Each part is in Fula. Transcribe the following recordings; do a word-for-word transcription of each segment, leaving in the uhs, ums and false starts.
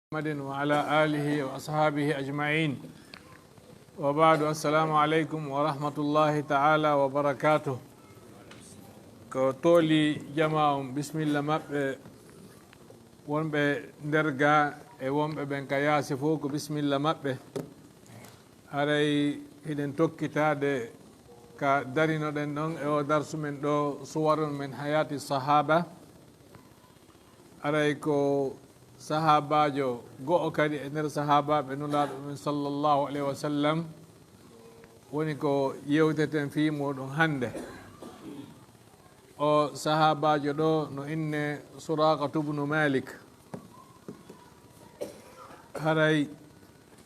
محمد وعلى آله وأصحابه أجمعين. وبعد، السلام عليكم ورحمة الله تعالى وبركاته. Ko tooli jamaa on, bismilla maɓɓe. Wonɓe nder gaa e wonɓe ɓen ka yaasi fof, ko bismilla maɓɓe. Haray hiɗen tokkitaade ka darinoɗen ɗon e o darsu men ɗo, Suwarun min Hayati Sahaba. Haray ko sahaabaajo go'o kadi e nder sahaabaaɓe Nulaaɗo men sallallahu alayhi wa sallam woni ko yewteten fii muuɗum hannde. O sahaabaajo ɗo no innee Suraaqatu bnu Maalik. Haray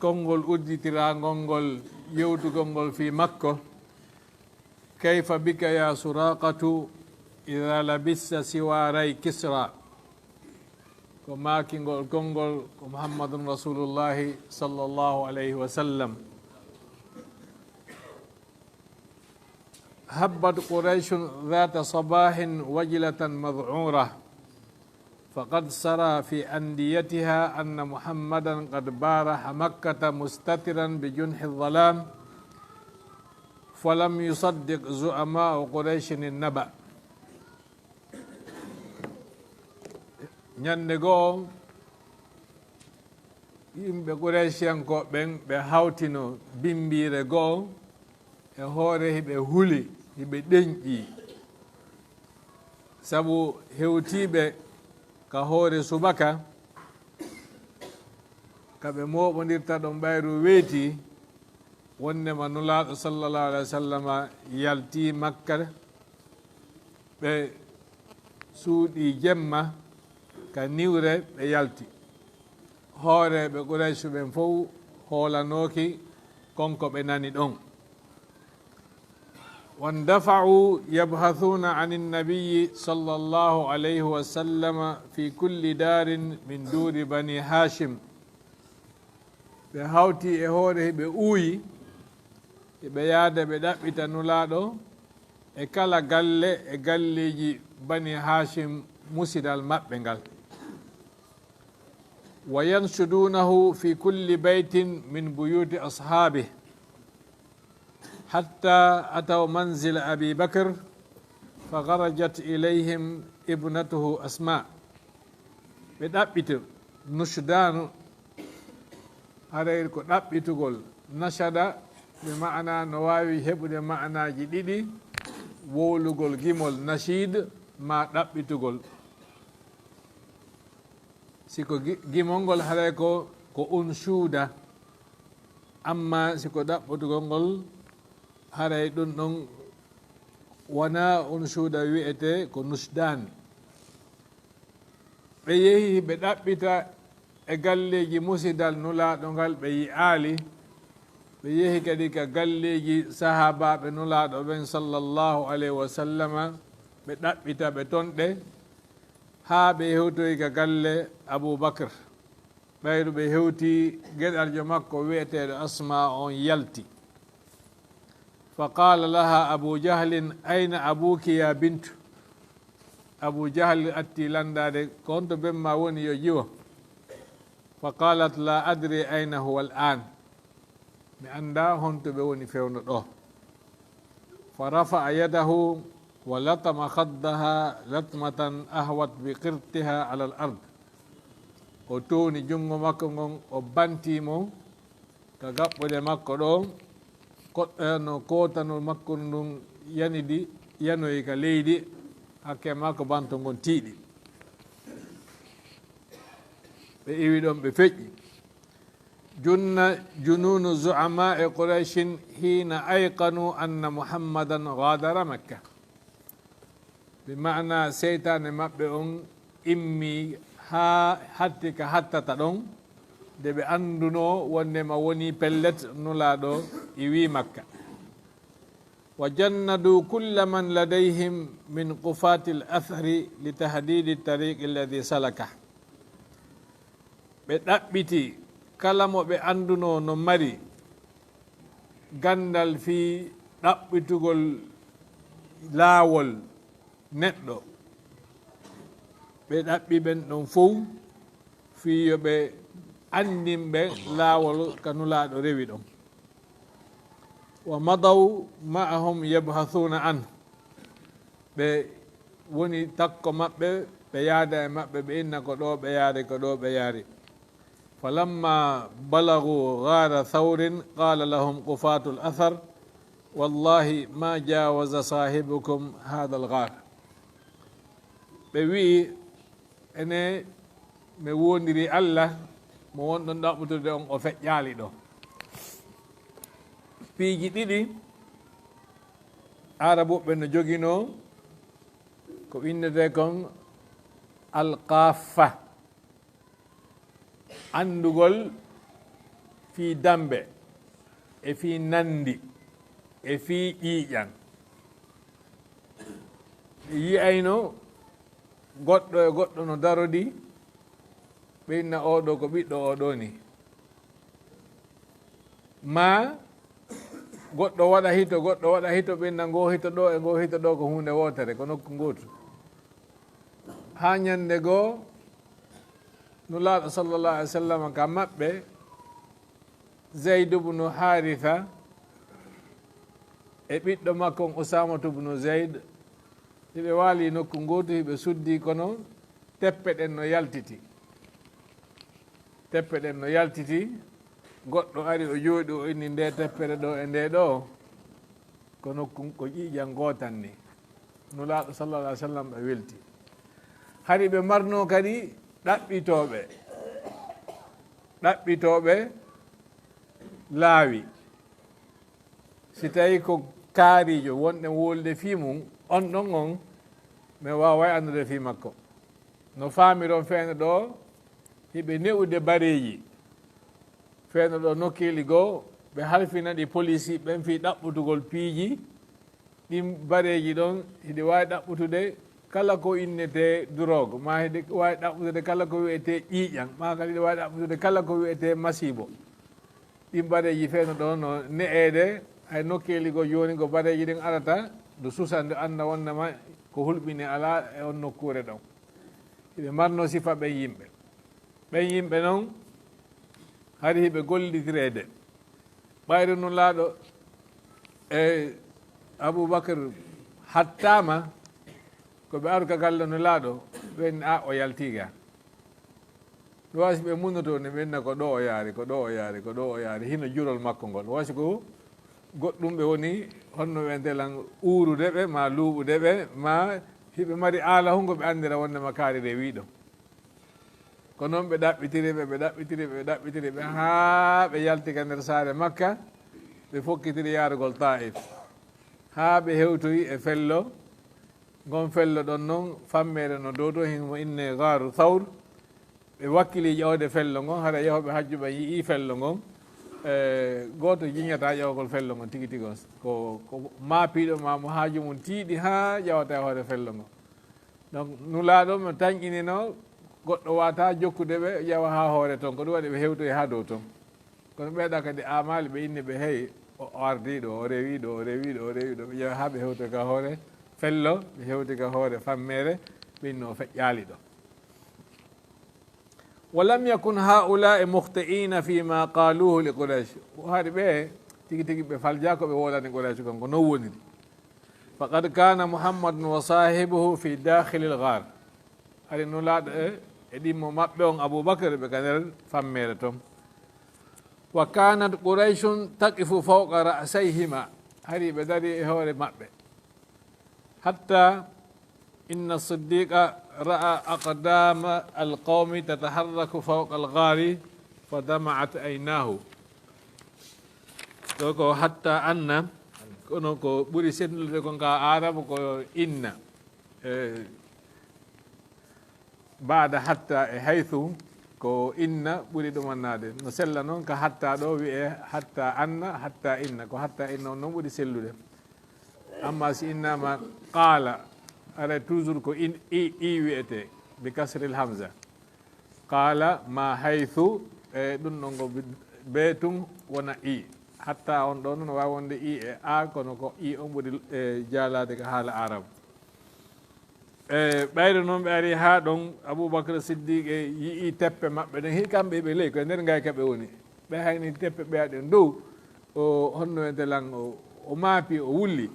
konngol udditiraangol ngol, yewtugol ngol fii makko, "Kayfa bika ya Suraaqatu idha labista siwaray Kisra?" Ko maakingol konngol ko Muhammadun Rasulullahi sallallahu alayhi wa sallam. هبت قريش ذات صباح وجلة مذعورة، فقد سرى في أنديتها أن محمدا قد بارح مكة مستترا بجنح الظلام، فلم يصدق زعماء قريش النبأ. Ñannde goo, yimɓe Qurayshiyankooɓe ɓen, ɓe hawtino bimmbiire goo, e hoore hiɓe huli, hiɓe ɗenƴi. Sabu hewtiiɓe ka hoore subaka, ka ɓe mooɓondirta ɗon ɓayru weeti, wonndema Nulaaɗo sallallahu alayhi wa sallama yaltii Makka, ɓe suuɗii jemma ka niwre, ɓe yalti. Hooreeɓe Quraysh ɓen fow hoolanooki kon ko ɓe nani ɗon. واندفعوا يبحثون عن النبي صلى الله عليه وسلم في كل دار من دور بني هاشم. Ɓe hawti e hoore, hiɓe uuyi, hiɓe yaada ɓe ɗaɓɓita Nulaaɗo e kala galle e galleeji Bani Haashim, musidal maɓɓe ngal. وينشدونه في كل بيت من بيوت أصحابه، حتى أتوا منزل أبي بكر، فخرجت إليهم ابنته أسماء. Ɓe ɗaɓɓita nushdaanu, haray ko ɗaɓɓitugol. Nashada, ɓe maana no waawi heɓude maanaaji ɗiɗi, wowlugol gimol, nashiid, maa ɗaɓɓitugol. Si ko gi-, gimol ngol, haray ko, ko unshuuda. Amma si ko ɗaɓɓitugol ngol, haray ɗum ɗon wonaa unshuuda, wi'etee ko nushdaan. Ɓe yehi, ɓe ɗaɓɓita e galleeji musidal Nulaaɗo ngal, ɓe yi'aali. Ɓe yehi kadi ka galleeji sahaabaaɓe Nulaaɗo ɓen, sallallahu alayhi wa sallama, ɓe ɗaɓɓita ɓe ton ɗe, haa ɓe hewtoyi ka galle Abuu Bakr. Ɓayru ɓe hewti, geɗaljo makko wi'eteeɗo Asmaa on yalti. فقال لها أبو جهل: أين أبوك يا بنت؟ Abuu Jahal atti lanndaade, "Ko honto ben maa woni, yo jiwo?" فقالت: لا أدري أين هو الآن. Mi anndaa honto ɓe woni fewndo ɗoo. فرفع يده ولطم خدها لطمة أهوت بقرطها على الأرض. O towni junngo makko ngon, o bantii mo ka gaɓɓude makko ɗoo, ko, eh, no kootanol makko ndun yanidi, yanoyi ka leydi, hakke makko banto ngon tiiɗi. Ɓe iwi ɗon, ɓe feƴƴi. جن جنون زعماء قريش حين أيقنوا أن محمدا غادر مكة. Bi maana seytaane maɓɓe on immii haa hatti ka hattata ɗon, nde ɓe anndunoo wonndema wonii pellet Nulaaɗo iwii Makka. وجندوا كل من لديهم من قفاة الأثر لتحديد الطريق الذي سلكه. Ɓe ɗaɓɓiti kala mo ɓe anndunoo no mari ganndal fii ɗaɓɓitugol laawol neɗɗo. Ɓe ɗaɓɓi ɓen ɗon fow fii yo ɓe anndinɓe laawol ka Nulaaɗo rewi ɗon. Wa madaw ma'ahum yabhasuuna anhu. Ɓe woni takko maɓɓe, ɓe yaada e maɓɓe, ɓe inna ko ɗo ɓe yaari, ko ɗo ɓe yaari. Falamma balagu gaara Sawrin, qaala lahum qufaatul asar, wallahi ma jaawaza saahibukum haadal gaar. Ɓe wi'i, ene mi woondiri Allah mo wonɗon ɗaɓɓutude on, o feƴƴaali ɗo. Piiji ɗiɗi Aarabuɓe no joginoo ko innetee kon alkaafa, anndugol fii dammbe e fii nanndi e fii ƴiiƴan. Yi'ayno goɗɗo e goɗɗo no darodii, ɓe inna oo ɗoo ko ɓiɗɗo oo ɗoo nii. Maa goɗɗo waɗa hito, goɗɗo waɗa hito, ɓe inna ngoo hito ɗoo e ngoo hito ɗoo ko huunde wootere, ko nokku ngootu. Haa ñannde goo, Nulaaɗo sallallahu alaihi wasallam ka maɓɓe, Zayd ibnu Haarisa e ɓiɗɗo makko on Usaamatu ibnu Zayd, hiɓe waali nokku ngootu, hiɓe suddii, kono teppe ɗen no yaltiti. Teppe ɗen no yaltiti, goɗɗo ari, o jooɗi, o inni ndee teppere ɗoo e ndee ɗoo, kono ko, ko ƴiiƴan gootan nii. Nulaaɗo sallallahu alaihi wasallam ɓe welti. Hari ɓe marnoo kadi ɗaɓɓitooɓe, ɗaɓɓitooɓe laawi. Si tawii ko kaariijo wonɗen wowlude fii mun, on ɗon on, mi waaway anndude fii makko. No faamiron feere ɗoo, hiɓe ne'ude bareeji. Feere ɗoo nokkeeli goo, ɓe halfina ɗi polisi ɓen fii ɗaɓɓutugol piiji. Ɗin bareeji ɗon, hiɗi waawi ɗaɓɓutude kala ko innetee drogue, maa hiɗi waawi ɗaɓɓutude kala ko wi'etee ƴiiƴan, maa kadi hiɗi waawi ɗaɓɓutude kala ko wi'etee masiibo. Ɗin bareeji feere ɗoo no ne'eede, hay nokkeeli goo jooni ko bareeji ɗin arata, ndu susa, ndu annda wonnde ma ko hulɓinii alaa e on nokkuure ɗon. Hiɓe marnoo sifa ɓen yimɓe. Ɓen yimɓe non, hari hiɓe gollitireede. Ɓayri Nulaaɗo e Abubakar hattaama, ko ɓe aru ka galle Nulaaɗo, ɓe inni, "A, o yaltii ga." Ɗum waasi ɓe munoto ne, ɓe inna, "Ko ɗo o yaari, ko ɗo o yaari, ko ɗo o yaari." Hino jurol makko ngol. Waasi ko goɗɗum ɓe woni, honno ɓe ndelan uurude ɓe, maa luuɓude ɓe, maa hiɓe mari aala hungo ɓe anndira wonde ma kaari rewiiɗo. Ko non ɓe ɗaɓɓitiri ɓe, ɓe ɗaɓɓitiri ɓe, ɓe ɗaɓɓitiri ɓe, haa ɓe yalti ka nder saare Makka, ɓe fokkitiri yaarugol Taif. Haa ɓe hewtoyi e fello, ngon fello ɗon non, fammeere no dow to, himo innee Gaaru Sawr. Ɓe wakkili ƴawde fello ngon, hara yahooɓe hajju ɓen yi'ii fello ngon. E, gooto jiñataa ƴawgol fello ngon tigi tigi on. Ko, ko maapiiɗo maa mo haaju mun tiiɗi haa ƴawata e hoore fello ngon. Donc, Nulaaɗo mo tanƴinino, goɗɗo waawataa jokkude ɓe, ƴawa haa hoore ton. Ko ɗum waɗi ɓe hewtoyi haa dow ton. Kono ɓeeɗa kadi aamaali, ɓe inni ɓe, "Hey, o, o ardii ɗo, o rewii ɗo, o rewii ɗo, o rewii ɗo." Ɓe ƴeewa haa ɓe hewti ka hoore fello, ɓe hewti ka hoore fammeere, ɓe inni o feƴƴaali ɗo. "Wa lam yakun haa'ulaa'i mukhti'iina fii maa qaaluuhu li Quraysh." Hari ɓe tigi tigi ɓe faljaa ko ɓe wolani Quraysh kon, ko non woniri. "Faqad kaana Muhammadun wa saahibuhu fii daakhilil ghaar." Hari Nulaaɗo e, e ɗimmo maɓɓe on Abubakar ɓe ka nder fammeere ton. "Wa kaanat Qurayshun taqifu fawqa ra'sayhimaa." Hari ɓe dari e hoore maɓɓe. "Hattaa inna Siddiqa ra'a aqdaama al-qawmi tataharraku fawqa al-ghaari fa dama'at aynaahu." Ɗo ko "hatta anna", kono ko ɓuri sellude kon ka Aarabu ko "inna". E, baada "hatta" e "haythu" ko "inna" ɓuri ɗumannaade. No sella non ka "hatta" ɗo wi'ee "hatta anna, hatta inna". Ko "hatta inna" on non ɓuri sellude. Amma si innaama "qaala", haray toujours ko in, "i", "i" wi'etee, bi kasril hamza. "Qaala maa haythu", e ɗum ɗon ngo be tun wona "i". "Hatta" on ɗon no waawi wonde "i" e "a", kono ko "i" on ɓuri, e, jaalaade ka haala Aarabu. E ɓayde noon ɓe ari haa ɗon, Abubakar Siddiq e yi'i teppe maɓɓe ɗen, hii kamɓe ɓe ley, ko e nder ngayka ɓe woni. Ɓe hayni teppe ɓe aɗen dow, o honno wiyete lan, o, o maapi, o wulli.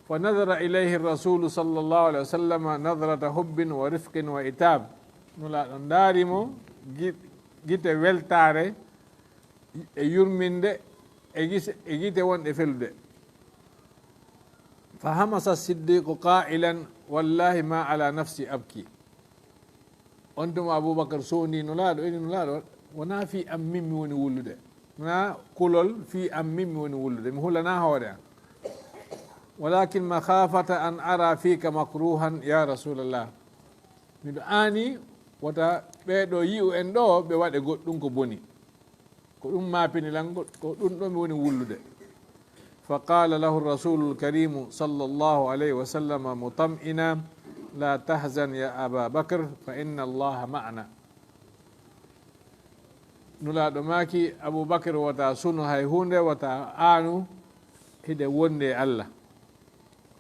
Fa nadara ilayhi rasulu sallallahu alayhi wa sallama nadrata hubbin wa rifqin wa itab. Nulaaɗo ndaari mo gi-, gite weltaare e yurminde e gise-, e gite wonɗe felude. Fa hamasa Siddiqu qailan, "Wallahi ma ala nafsi abki." On tuma Abubakar sondi Nulaaɗo, ini Nulaaɗo, "Wonaa fii am min mi woni wullude. Wonaa kulol fii am min mi woni wullude. Mi hulanaa hoore am. Walakin makhafata an ara fika makruhan ya Rasulallah." Miɗo aani wota ɓee ɗoo yi'u en ɗoo ɓe waɗe goɗɗum ko boni. Ko ɗum maapini lan, ko, ko ɗum ɗoo mi woni wullude. Fa qala lahu rasulul karimu sallallahu alayhi wa sallam mutam'ina, "La tahzan ya Aba Bakr, fa inna Allaha ma'ana." Nulaaɗo maaki, Abubakar, wota sunu hay huunde, wota aanu, hiɗen wondi e Allah.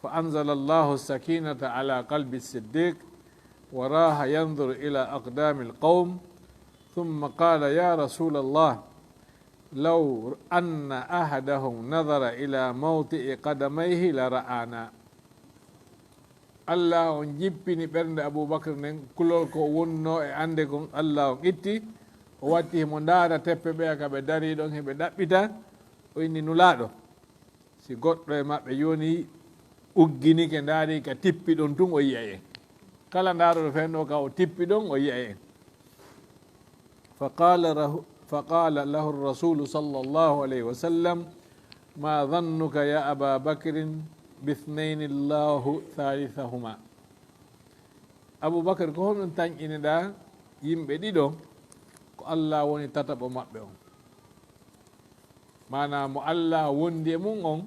Fa anzala Allahu sakinata ala qalbi Siddiq, wa raha yanzur ila aqdami alqawm, thumma qala, "Ya Rasulallah, law anna ahadahum nadara ila mawti'i qadamayhi la ra'ana." Allah on jippini ɓernde Abubakar nden, kulol ko wonnoo e annde kon, Allah on itti, o watti himo ndaara teppe ɓeya ka ɓe darii ɗon, heɓe ɗaɓɓita, o inni Nulaaɗo, si goɗɗo e maɓɓe jooni ugginike ndaari ka tippi ɗon tun, o yi'ay en. Kala ndaarooɗo feen ɗoo ka o tippi ɗon, o yi'ay en. Fa qala rahu-, fa qala lahu rasulu sallallahu alayhi wa sallam, "Ma dhannuka ya Aba Bakrin bithnayni Allahu thalithahuma?" Abubakar, ko honɗum tanƴiniɗaa yimɓe ɗiɗo ko Allah woni tataɓo maɓɓe on? Maanaa mo Allah wondi e mum on,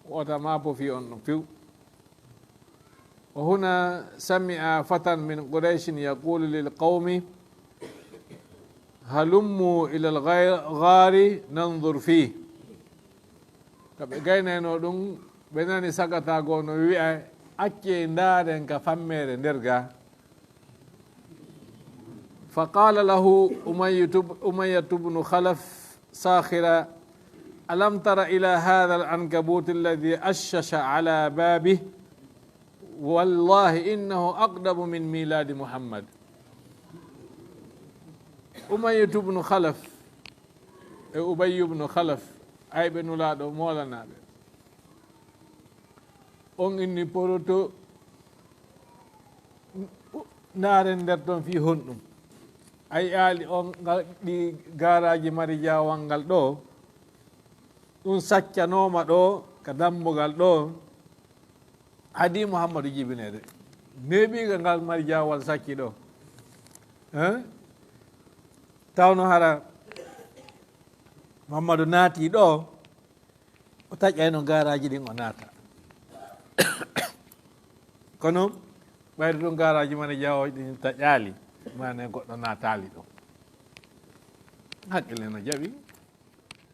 wota maapoo fii on ɗum few. Wa huna sami'a fatan min Qurayshin yaqulu lil qawmi, "Halummu ilal ghay-, ghari nanzur fih." Ka ɓe gaynaynoo ɗum, ɓe nani sagata goo no wi'a, "Accee ndaaren ka fammeere nder ga." Fa qala lahu Umayyatu, Umayyatu bnu Khalaf sakhira, "Alam tara ila hadha al-ankabuti alladhi ashasha ala babih? Wallahi innahu aqdamu min miladi Muhammad." Umayyatu bnu Khalaf e Ubayyu bnu Khalaf, ayɓe Nulaaɗo moolanaaɓe. On inni poroto ndaaren nder ton fii honɗum. A yi'aali on ngal, ɗi gaaraaji mari jaawal ngal ɗoo, ɗum saccanooma ɗoo ka dambugal ɗoo, hadii Muhammadu jibineede. Neeɓiiga ngal mari jaawal sacci ɗoo. Hein? Tawno hara Muhammadu naati ɗoo, o taƴayno gaaraaji ɗin o naata. Kono ɓayde ɗum gaaraaji mari jaawal ɗin taƴaali, maanaa goɗɗo naataali ɗon. Hakkille no jaɓi.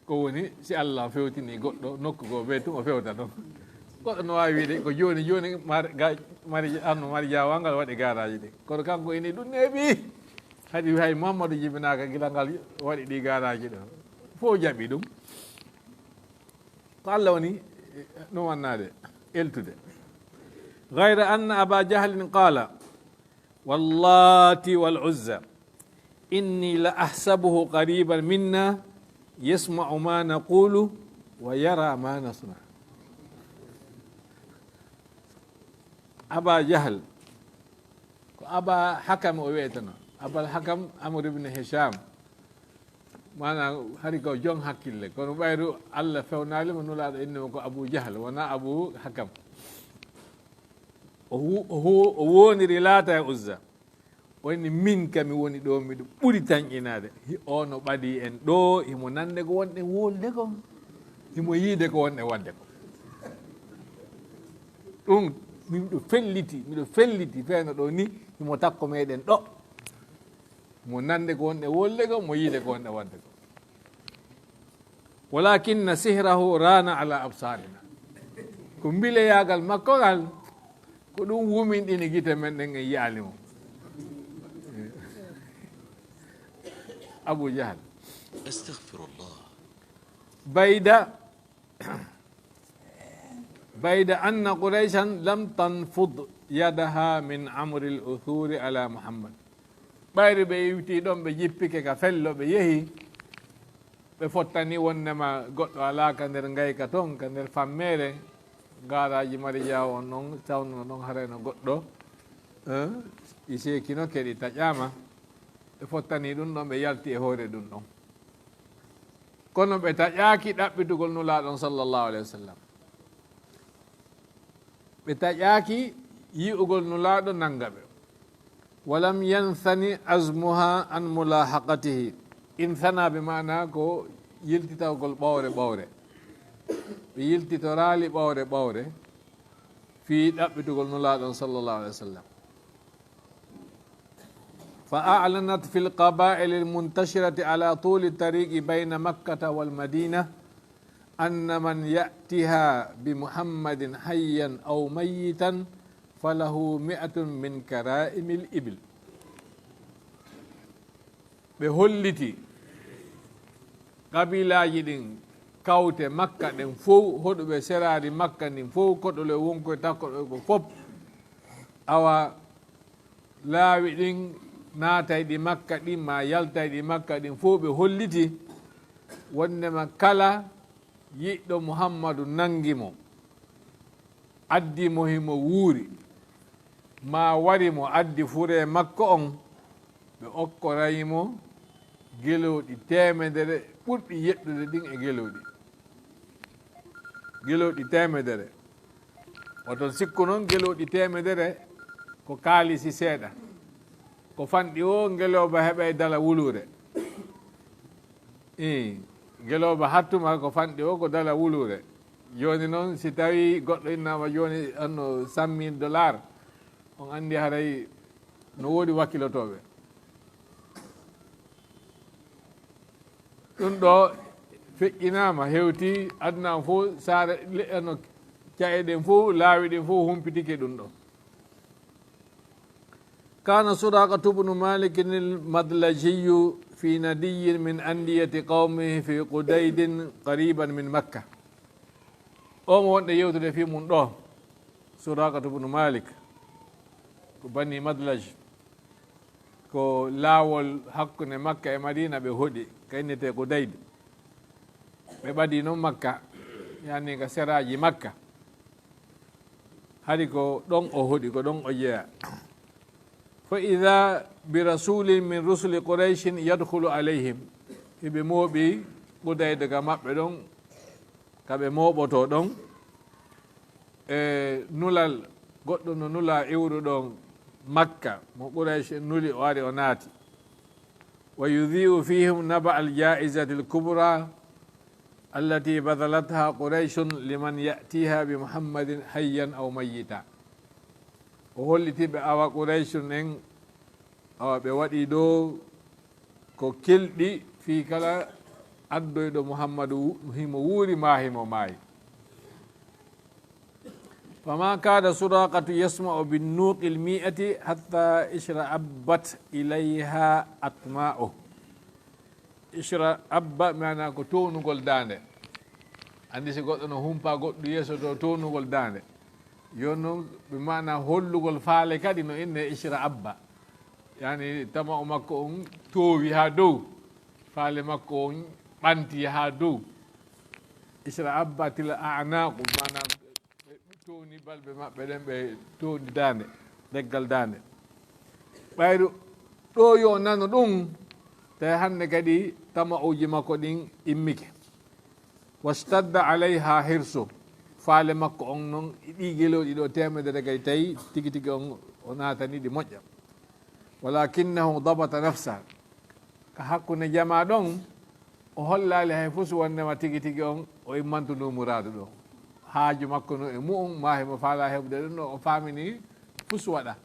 Ko woni, si Allah fewtini goɗɗo, nokku goo bee tun o fewta ɗon. Goɗɗo no waawi wi'ude, ko jooni jooni mar-, ga-, mari, arno mari jaawal ngal waɗi gaaraaji ɗin. Kono kanko ini ɗum neeɓi. Haɗi hay Muhammadu jibinaaka gila ngal waɗi ɗi gaaraaji ɗoo. Fow jaɓi ɗum. Ko Allah woni, eh, ɗum wannaade, eltude. Ghayra anna Aba Jahlin qala, "Wallati wal Uzza, inni la ahsabuhu qariban minna, yasma'u ma naqulu wa yara ma nasna." Aba Jahl, ko Aba Hakam o wi'eteno. Abal Hakam, Amr ibn Hisham. Maanaa, hari ko jon hakkille, kono ɓayru Allah fewnaali mo, Nulaaɗo inni mo ko Abu Jahl, wonaa Abu Hakam. O wu-, o hu-, o wooniri Laata e Uzza. O inni, "Min ka mi woni ɗoo, miɗo ɓuri tanƴinaade. Hi-, o no ɓadii en ɗoo, himo nande ko wonɗen wolude kon. Himo yiide ko wonɗen waɗde kon." Ɗum, miɗo felliti, miɗo felliti feeno ɗoo ni, himo takko meɗen ɗoo. Mo nande ko wonɗen wolude kon, mo yiide ko wonɗen waɗde kon. Walakinna sihrahu rana ala absarina. Ko mbileyaagal makko ngal, Ko ɗum wuminɗini gite men ɗen, en yi'aali mo. Abu Jahal. Astaghfirullah. Bayda, bayda anna Qurayshan lam tanfud yadaha min amril uthuri ala Muhammad. Ɓayri ɓe iwti ɗon, ɓe jippike ka fello, ɓe yehi, ɓe fottani wonnema goɗɗo alaa ka nder ngayka ton, ka nder fammeere, gaaraaji Mari Jaawo on non, tawno non harayno goɗɗo, eh, ɗi seekino ke ɗi taƴaama. Ɓe fottani ɗum ɗon, ɓe yalti e hoore ɗum ɗon. Kono ɓe taƴaaki ɗaɓɓitugol Nulaaɗo on sallallahu alayhi wa sallam. Ɓe taƴaaki yi'ugol Nulaaɗo nanga ɓe. Walam yansani azmuha an mulahaqatihi. Insana bi maana ko yiltitagol ɓawre ɓawre. Ɓe yiltitoraali ɓawre ɓawre fii ɗaɓɓitugol Nulaaɗo on sallallahu alayhi wa sallam. فأعلنت في القبائل المنتشرة على طول الطريق بين مكة والمدينة أن من يأتها بمحمد حيا أو ميتا فله مئة من كرائم الإبل. Ɓe holliti kabiilaaji ɗin kawte Makka ɗen fow, hoɗuɓe seraari Makka ndin fow, koɗole wonkoy takkoɗoy ko fof. Awa laawi ɗin naatayɗi Makka ɗin, maa yaltayɗi Makka ɗin fow, ɓe holliti wonnema kala yiɗɗo Muhammadu nangi mo, addi mo himo wuuri, maa wari mo addi furee makko on, ɓe okkoray mo gelooɗi teemedere ɓurɗi yeɗɗude ɗin e gelooɗi. Gelooɗi teemedere. Oton sikku non gelooɗi teemedere ko kaalisi seeɗa. Ko fanɗi o ngelooba heɓay dala wuluure. Ii, ngelooba hattuma ko fanɗi o ko dala wuluure. Jooni non, si tawi goɗɗo innaama jooni anno sammi dollar, on anndi haray no woodi wakkilotooɓe. Ɗum ɗo feƴƴinaama, hewti aduna on fof, saare le-, ano, ca'e ɗen fof, laawi ɗen fof humpitike ɗum ɗo. كان سراقة بن مالك المدلجي في ندي من أندية قومه في قديد قريبا من مكة. O mo wonɗen yewtude fii mun ɗo, Suraqatu bunu Malik, ko Bani Madlaj, ko laawol hakkunde Makka e Madina ɓe hoɗi, ka innetee Qudayd. Ɓe ɓadii non Makka, yani ka seraaji Makka. Hari ko ɗon o hoɗi, ko ɗon o jeyaa. فإذا برسول من رسل قريش يدخل عليهم. Hiɓe mooɓi Qudayda ka maɓɓe ɗon, ka ɓe mooɓotoo ɗon, e nulal, goɗɗo no nulaa iwruɗo Makka, mo Quraysh en nuli, o ari o naati. ويذيع فيهم نبأ الجائزة الكبرى التي بذلتها قريش لمن يأتيها بمحمد حيا أو ميتا. O holliti ɓe awa Qurayshun en, awa ɓe waɗi ɗo ko kelɗi fii kala addoyɗo Muhammadu wu-, himo wuuri maa himo maayi. فما كاد سراقة يسمع بالنوق المائة حتى اشرأبت إليها أطماعه. Ishra abba, maana ko townugol daande. Anndi si goɗɗo no humpa goɗɗo yeeso to townugol daande. Yo non, ɓe maana hollugol faale kadi no inne ishra abba. Yani, tama'u makko on toowi haa dow. Faale makko on ɓanti haa dow. Ishra abba til a'naqu, maana ɓe towni balbe maɓɓe ɗen, ɓe towni daande, leggal daande. Ɓayru ɗo yo nano ɗum, tawi hannde kadi tama'uuji makko ɗin immike. Washtadda alayha hirsu, faale makko on non, ɗi gelooɗi ɗo teemedere kadi tawi tigi tigi on o naatani ɗi moƴƴa. Walakinnahu dabata nafsa. Ka hakkunde jamaa ɗon, o hollaali hay fus wondema tigi tigi on o immanto ndu muraadu ɗo. Haaju makko no e mu'un, maa himo faalaa heɓude ɗum ɗo, o faamini fus waɗa.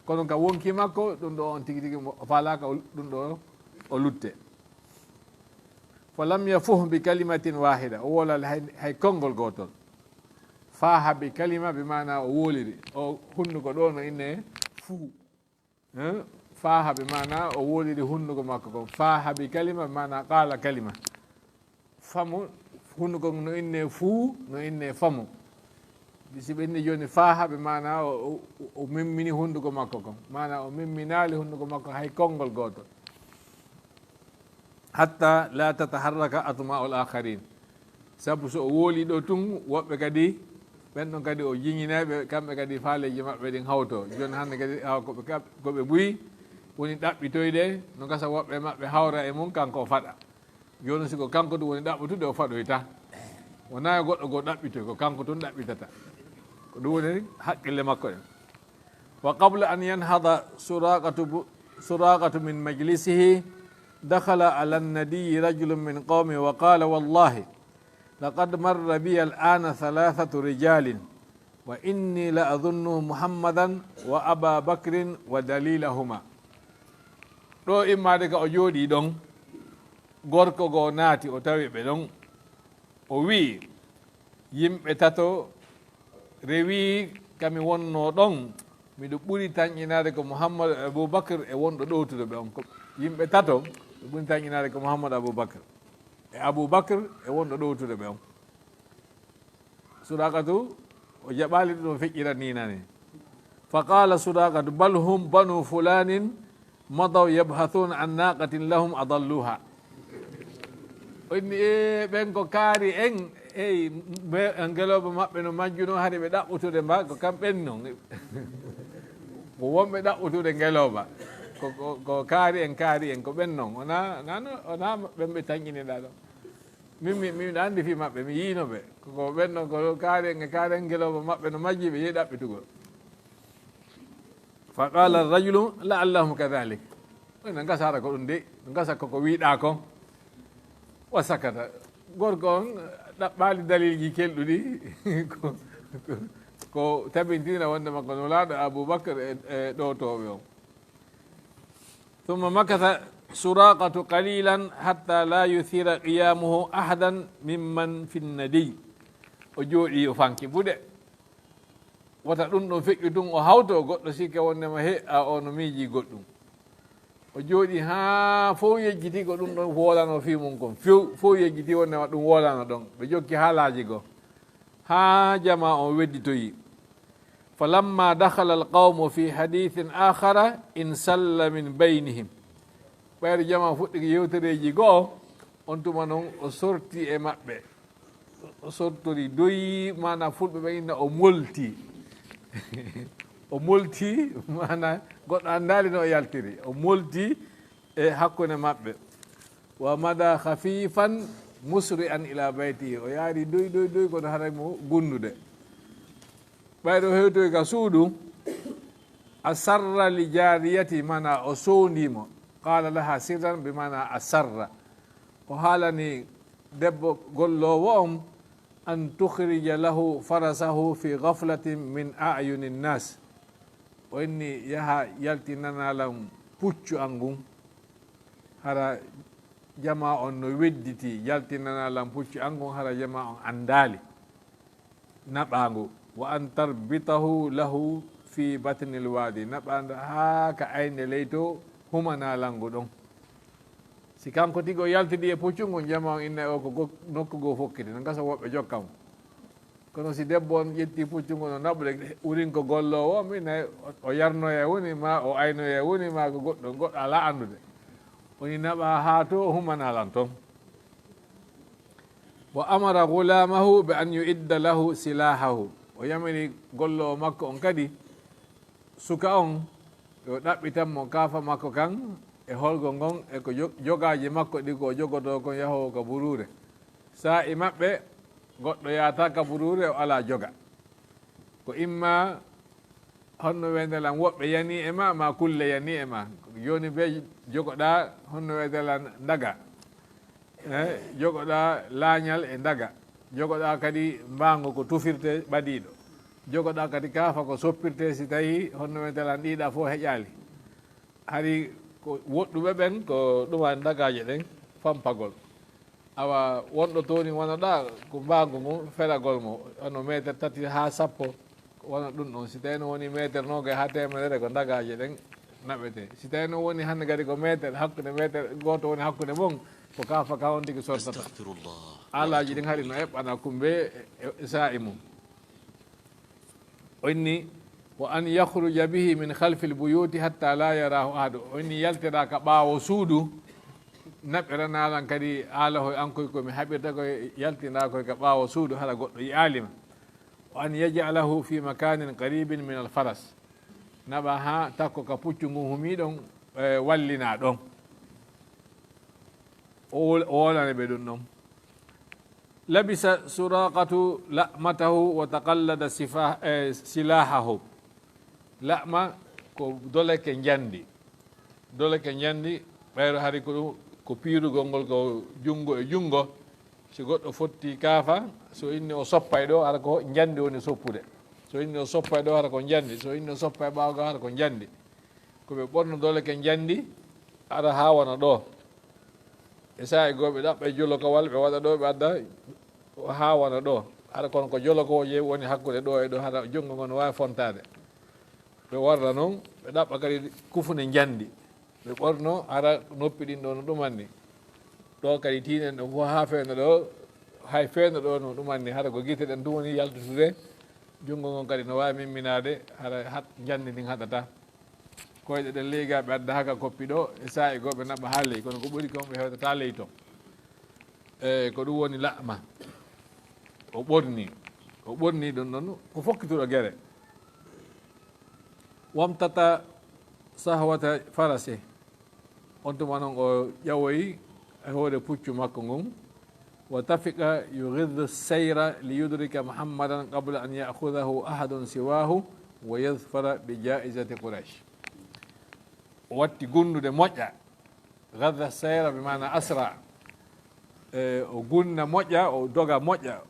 Kono ka wonki makko, ɗum ɗo on tigi tigi mo, o faalaaka o, ɗum ɗo o lutte. Falam yafuh bi kalimatin wahida, o wolaali hay, hay konngol gootol. Faha bi kalima bi maana o woliri. O hunduko ɗo no inne fuu. Eh? Faha bi maana o woliri hunduko makko kon. Faha bi kalima bi maana qala kalima. Famu, hunduko no inne fuu, no inne famu. Si ɓe inni jooni faha bi maana o, o, o memmini hunduko makko kon. Maana o memminaali hunduko makko hay konngol gooto. Hatta la tataharraka atma'ul akharin. Sabu so o woli ɗo tun, woɓɓe kadi, ɓen ɗon kadi o jiñinay ɓe, kamɓe kadi faaleeji maɓɓe ɗin hawto. Jooni hannde kadi, awa ko ɓe kab-, ko ɓe buyi, woni ɗaɓɓitoyde, no gasa woɓɓe maɓɓe hawra e mum, kanko o faɗa. Jooni si ko kanko tun woni ɗaɓɓutude, o faɗoyta. Wonaa yo goɗɗo goo ɗaɓɓitoy, ko kanko tun ɗaɓɓitata. Ko ɗum woni haqqille makko ɗen. وقبل أن ينهض سراقة ب-، سراقة من مجلسه، دخل على النبي رجل من قومه وقال: والله لقد مر بي الآن ثلاثة رجال، وإني لأظنهم محمدا وأبا بكر ودليلهما. Ɗo immaade ka o jooɗii ɗon, gorko goo naati, o tawi ɓe ɗon. O wi'i, yimɓe tato rewii ka mi wonnoo ɗon, miɗo ɓuri tanƴinaade ko Muhammadu e Abubakar e wonɗo ɗowtude ɓe on. Ko yimɓe tato, ɓe ɓuri tanƴinaade ko Muhammadu Abubakar e Abubakar e wonɗo ɗowtude ɓe on. Suraqatu, o jaɓaali ɗum o feƴƴira ni nani. فقال سراقة: بل هم بنو فلان مضوا يبحثون عن ناقة لهم أضلوها. O inni, "E, ɓen ko kaari en, ey, be-, ngelooba maɓɓe no majjuno, hari ɓe ɗaɓɓutude mba, ko kam ɓen non." Ko wonɓe ɗaɓɓutude ngelooba. Ko, ko, ko kaari en, kaari en, ko ɓen non. Wonaa, wonaa no, wonaa ɓen ɓe tanƴiniɗaa ɗo. Min, mi, miɗo anndi fii maɓɓe, mi yiino ɓe. Ko, ko ɓen non, ko kaari en, kaari en ngelooba maɓɓe no majji, ɓe yehi ɗaɓɓitugol. فقال الرجل: لعلهم كذلك. Ɓe no gasa hara ko ɗum de, no gasa ko ko wiiɗaa kon. وسكت. Gorko on ɗaɓɓaali daliilji kelɗuɗi. Ko, ko, ko tabintina wonde makko Nulaaɗo Abubakar e, e ɗowtooɓe on. ثم مكث سراقة قليلا حتى لا يثير قيامه أحدا ممن في الندي. O jooɗii, o fanki buɗe. Wota ɗum ɗon feƴƴu tun, o hawtoo goɗɗo sikke wondema he, a, o no miijii goɗɗum. O jooɗii haa fow yejjiti ko ɗum ɗon woolanoo fii mum kon. Few, fow yejjiti wondema ɗum woolano ɗon. Ɓe jokki haalaaji goo. Haa jamaa on wedditoyi. فلما دخل القوم في حديث آخر انسل من بينهم. Ɓayri jamaa fuɗɗi yewtereeji goo, on tuma non o sorti e maɓɓe. O sortori doyi, maana fulɓe ɓe inna o molti. O molti, maana goɗɗo anndaali no o yaltiri. O molti e hakkunde maɓɓe. ومضى خفيفا مسرعا إلى بيته. O yaari doy, doy, doy, kono haray mo gunnude. Ɓayri o hewtoyi ka suudu, أسر لجاريته, maana o sowndii mo. قال لها سرا بمعنى أسر. O haalani debbo golloowo on, أن تخرج له فرسه في غفلة من أعين الناس. O inni, "Yaha yaltinanaa lan puccu an ngun." Hara jamaa on no wedditi, "Yaltinanaa lan puccu an ngun," hara jamaa on anndaali. Naɓaa ngu. "وأن تربطه له في بطن الوادي." Naɓaa ndu haa ka aynde ley to, humanaa lan ngu ɗon. Si kanko tigi o yaltidi e puccu ngun, jamaa on inna o ko go-, nokku goo fokkiti, no gasa woɓɓe jokka mo. Kono si debbo on ƴetti puccu ngun o naɓude, wurin ko golloowo, mi nay o, o yarnoya woni, ma o aynoya woni, ma ko goɗɗo, goɗɗo alaa anndude. Woni naɓaa haa to, o humanaa lan ton. وأمر غلامه بأن يعد له سلاحه. O yamiri golloowo makko on kadi, suka on, yo ɗaɓɓitan mo kaafa makko kan, e holgo ngon, e ko jo-, jogaaji makko ɗi ko o jogotoo kon yahoowo ka buruure. Saa'i maɓɓe, goɗɗo yaata ka buruure, o alaa joga. Ko imma honno weedalan woɓɓe yanii e ma, ma kulle yanii e ma. Jooni be jogoɗaa honno weedalan ndaga. Eh, jogoɗaa laañal e ndaga. Jogoɗaa kadi mbaango ko tufirte ɓadiiɗo. Jogoɗaa kadi kaafa ko soppirte si tawii honno weedalan ɗiiɗa fof heƴaali. Hari ko woɗɗuɓe ɓen ko ɗuma ndagaaje ɗen fampagol. Awa wonɗo tooni wonnoɗaa ko mbaangu ngu feragol mo, wano meeter tati haa sappo, wano ɗum ɗon. Si tawii no woni meeter noogay haa teemedere, ko dagaaje ɗen naɓetee. Si tawii no woni hannde kadi ko meeter, hakkunde meeter gooto woni hakkunde mon, ko kaafa ka on tigi sortata. Astagfirullah. Alaaji ɗin hari no eɓɓana kumbe e, e saa'i mum. O inni, "Wa an yakhruja bihi min khalfil buyuti hatta la yarahu ahadu." O inni, yaltira ka ɓaawo suudu, naɓira nalan kadi aala hoy an koy ko mi haɓirta koy, yaltinda koy ka ɓaawo suudu, hara goɗɗo yi'aali ma. "Wa an yaj'alahu fi makanin qaribin min al faras." Naɓa haa takko ka puccu ngun humi ɗon, eh, wallina ɗon. O wol-, o wolane ɓe ɗum ɗon. Labisa Suraqatu la'matahu wa taqallada sifa-, eh, silahahu. La'ma ko doleke njandi. Doleke njandi, ɓayro hari ko ɗum, ko piirugol ngol ko junngo e junngo. Si goɗɗo fotti kaafa, so inni o soppay ɗo, hara ko njandi woni soppude. So inni o soppay ɗo, hara ko njandi. So inni o soppay ɓaawo ga, hara ko njandi. Ko ɓe ɓorno doleke njandi, ara haa wona ɗo. E saa'i goo ɓe ɗaɓɓa e jolokowal, ɓe waɗa ɗo, ɓe adda haa wona ɗo. Ara kono ko jolokowal je woni hakkunde ɗo e ɗo, hara junngo ngon no waawi fontaade. Ɓe warra non, ɓe ɗaɓɓa kadi kufune njandi. Ɓe ɓorno, hara noppi ɗin ɗo no ɗumanni. Ɗo kadi tiinen ɗo fof haa feewna ɗo, hay feewna ɗo no ɗumanni, hara ko gite ɗen tun woni yaltutude. Junngo ngon kadi no waawi mimminaade, hara hat-, njandi ndin haɗata. Koyɗe ɗen ley ga ɓe adda haa ka koppi ɗo, e saa'i goo ɓe naɓa haa ley, kono ko ɓuri kon ɓe hewtata ley ton. E ko ɗum woni la'ma. O ɓorni, o ɓorni ɗum ɗon, ko fokkituɗo gere. Wamtata sahwata farasi. On tuma non o ƴawoyi e hoore puccu makko ngun. Wa tafiqa yughidhu sayra li yudrika Muhammadan qabla an ya'khudhahu ahadun siwahu wa yadhfara bi ja'izati Quraysh. O watti gundude moƴƴa. Ghadha sayra bi maana asra. E, o gunna moƴƴa, o doga moƴƴa.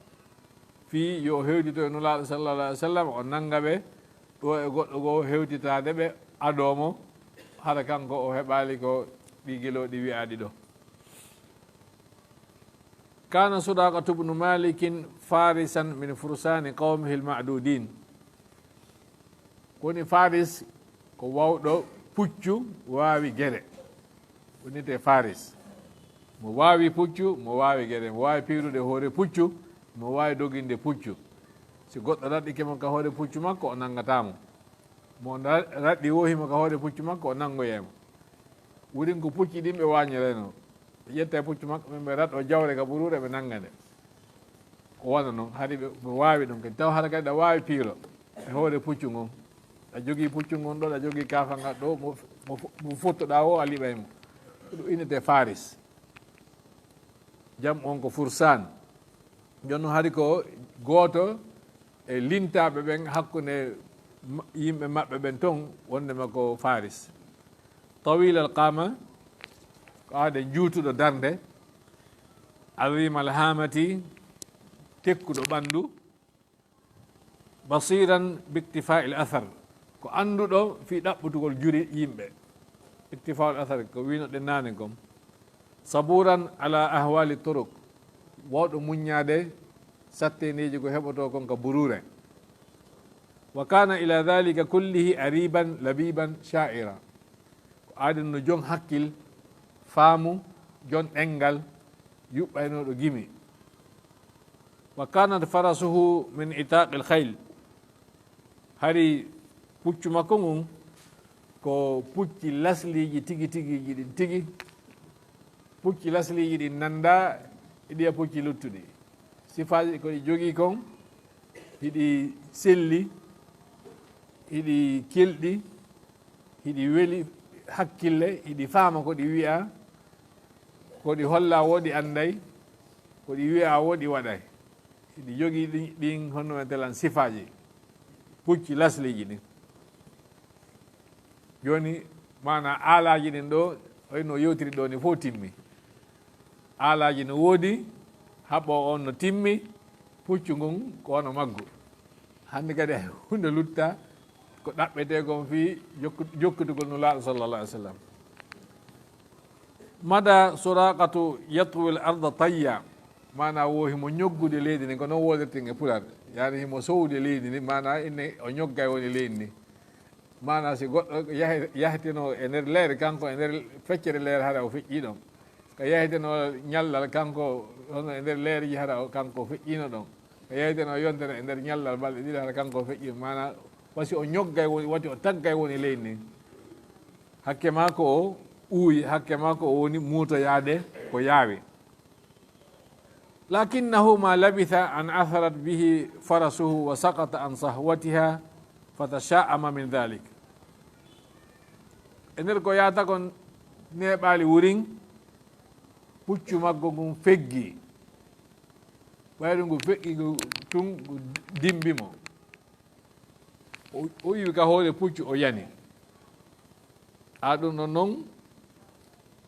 Fii yo o hewtito e Nulaaɗo sallallahu alaihi wasallam, o nanga ɓe ɗo e goɗɗo goo hewtitaade ɓe adoo mo, hara kanko o heɓaali ko ɗi gelooɗi wi'aaɗi ɗo. Kana Suraqatu bnu Malikin farisan min fursani qawmihi al-ma'dudin. Ko woni Faris ko wawɗo puccu, waawi gere. Wonite Faris. Mo waawi puccu, mo waawi gere, mo waawi piirude hoore puccu, mo waawi doginde puccu. Si goɗɗo raɗɗike mo ka hoore puccu makko, o nanngataa mo. Mo ra-, raɗɗi woohi mo ka hoore puccu makko, o nanngoyay mo. Wurin ko pucci ɗin ɓe waañirayno. Ɓe ƴetta e puccu makko, ɓe mbiya, "Raɗ o jawre ka ɓuruure," ɓe nannga nde. Ko wano non, hari ɓe, ɓe waawi ɗum kadi. Taw hara kadi ɗa waawi piiro e hoore puccu ngun. Ɗa jogii puccu ngun ɗo, ɗa jogii kaafa ngal ɗo, mo, mo, mo fottoɗaa o, a liɓay mo. Ko ɗum innete Faris. Jam on ko Fursan. Jooni non hari ko gooto e lintaaɓe ɓen hakkunde ma-, yimɓe maɓɓe ɓen ton, wonndema ko Faris. Tawil al qama, ko aade juutuɗo darnde, azim al hamati, tekkuɗo ɓanndu, basiran biktifa il athar, ko annduɗo fii ɗaɓɓutugol juri yimɓe. Iktifa il athar ko wino ɗen naane kon. Saburan ala ahwali turuq, wawɗo muññaade satteneeji ko heɓotoo kon ka buruure. Wa kana ila dhalika kullihi ariban labiban sha'ira. Ko aadino no jon hakkil, faamu, jon ɗenngal, yuɓɓaynooɗo gimi. Wa kanat farasuhu min itaqil khayl. Hari puccu makko ngun ko pucci lasliiji tigi tigiiji ɗin tigi. Pucci lasliiji ɗin nanndaa e ɗiya pucci luttuɗi. Sifaaji ko ɗi jogii kon, hiɗi selli, hiɗi kelɗi, hiɗi weli hakkille, hiɗi faama ko ɗi wi'a, ko ɗi holla woo ɗi annday, ko ɗi wi'a woo ɗi waɗay. Hiɗi jogii ɗin, ɗin honno wi'antelan sifaaji, pucci lasliiji ɗin. Jooni, maanaa aalaaji ɗin ɗo, hoyno yewtiri ɗo ni fof timmi. Aalaaji no woodi, haɓɓo on no timmi, puccu ngun ko wano maggu. Hannde kadi hay huunde lutta, ko ɗaɓɓetee kon fii jokku-, jokkitugol Nulaaɗo sallallahu alaihi wasallam. Mada Suraqatu yatwi al-arda tayya. Maana wo himo ñoggude leydi ndi, ko noon wooderten e Pulaar. Yaani himo sowude leydi ndi, maana inne o ñoggay woni leydi ndi. Maana si goɗɗo yahe-, yaheteno e nder leere, kanko e nder feccere leere, hara o feƴƴii ɗon. Ka yaheteno ñallal, kanko hono e nder leereji, hara o, kanko o feƴƴiino ɗon. Ka yaheteno yontere e nder ñallal balɗe ɗiɗi, hara kanko o feƴƴii. Maana wasi o ñoggay woni, wati o taggay woni leydi ndi. Hakke maa ko o uuyi, hakke maa ko o woni muutoyaade ko yaawi. Lakinnahu ma labitha an atharat bihi farasuhu wa saqata an sahwatiha fatasha'ama min dhalik. E nder ko yaata kon neeɓaali wurin, puccu maggo ngun feggi. Ɓayri ngu feƴƴi ngu tun, ngu dimbi mo. O, o iwi ka hoore puccu, o yani. A ɗum ɗon non,